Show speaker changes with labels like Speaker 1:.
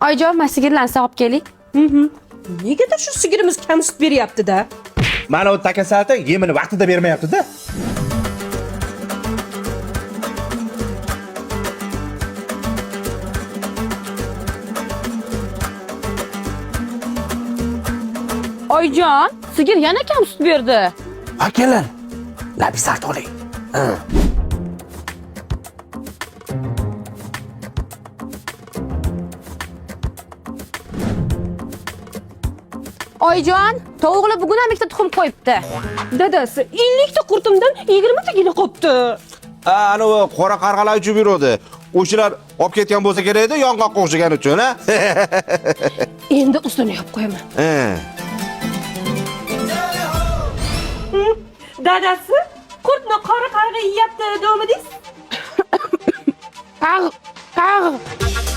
Speaker 1: Oyijon, mana sigirlarni sog'ib keling.
Speaker 2: Negadir shu sigirimiz kam sut beryapti-da.
Speaker 3: Mana u takasalti yemini vaqtida bermayapti-da.
Speaker 1: Oyijon, sigir yana kam sut berdi.
Speaker 4: Ha kelin. Labizart oling.
Speaker 1: Oyijon, tovuqlar bugun ham ikkita tuxum qo'yibdi.
Speaker 2: Dadasi, 50 ta qurtimdan 20 tagina qopti.
Speaker 3: Ha, anavi qora qarg'alar uchib yuradi. O'shalar olib ketgan bo'lsa kerak edi, yong'oqqa o'xshagani uchun, ha?
Speaker 2: Endi ustini yopib qo'yaman.
Speaker 3: Ha.
Speaker 2: Dadasi, qurtni qora qarg'a yeyapti, domidingiz?
Speaker 1: Pag, pag.